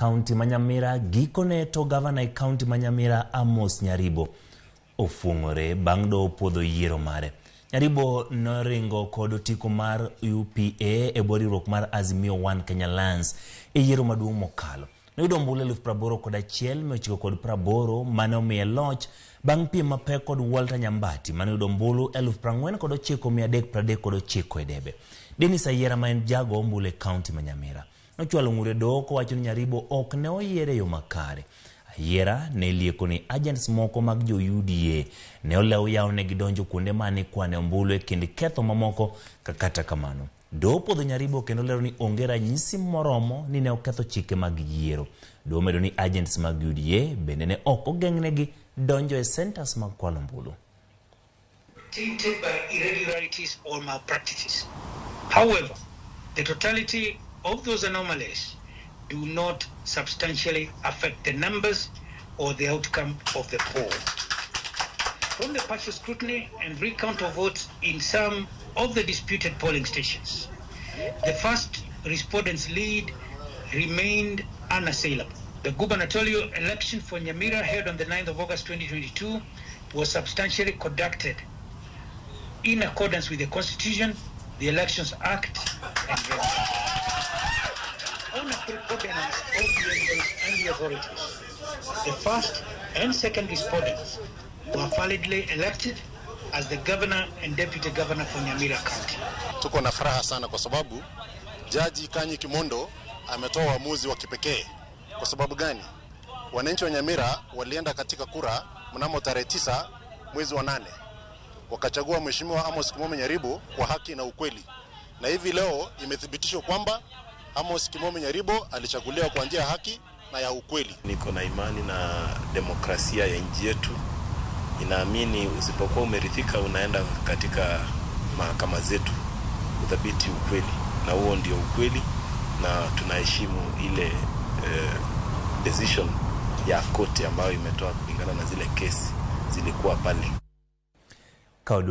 Kaunti ma Nyamira gikone to gavana e kaunti ma Nyamira Amos Nyaribo ofuong'ore bang' doho puodho yiero mare. Nyaribo noringo kod otiko mar UPA e bwo riwruok mar Azimio One Kenya Alliance e yiero maduong' mokalo. Noyudo ombulu 81,980 mane omiye loch bang' piem mapek kod Walter Nyambati mane oyudo ombulu 49,339 e debe. Dennis Ayiera ma en jago ombulu e kaunti ma Nyamira nochwalo ng'ur e doho kowacho ni Nyaribo ok ne oyier e yo makare. Ayiera ne lieko ni agents moko mag jo UDA ne olew yawnegi donjo kuonde mane ikwane ombulu e kind ketho mamoko ka kata kamano. Doho puodho Nyaribo kendo lero ni onge ranyisi moromo ni ne oketho chike mag yiero. Doho medo ni agents mag UDA bende ne ok ogeng'negi donjo e centers mag kwalo ombulu. Tainted by irregularities or malpractices. However, the totality of those anomalies do not substantially affect the numbers or the outcome of the poll. From the partial scrutiny and recount of votes in some of the disputed polling stations, the first respondent's lead remained unassailable. The gubernatorial election for Nyamira held on the 9th of August 2022 was substantially conducted in accordance with the Constitution, the Elections Act, and regulations. On a preponderance of the evidence and the authorities, the first and second respondents were validly elected as the governor and deputy governor for Nyamira County. Tuko na furaha sana kwa sababu Jaji Kanyi Kimondo ametoa uamuzi wa kipekee. Kwa sababu gani? Wananchi wa Nyamira walienda katika kura mnamo tarehe 9 mwezi wa 8 wakachagua Mheshimiwa Amos Kimome Nyaribo kwa haki na ukweli, na hivi leo imethibitishwa kwamba Amos Kimome Nyaribo alichaguliwa kwa njia ya haki na ya ukweli. Niko na imani na demokrasia ya nchi yetu. Inaamini usipokuwa umeridhika, unaenda katika mahakama zetu kudhibiti ukweli, na huo ndio ukweli, na tunaheshimu ile decision ya koti ambayo imetoa kulingana na zile kesi zilikuwa pale. Kaodu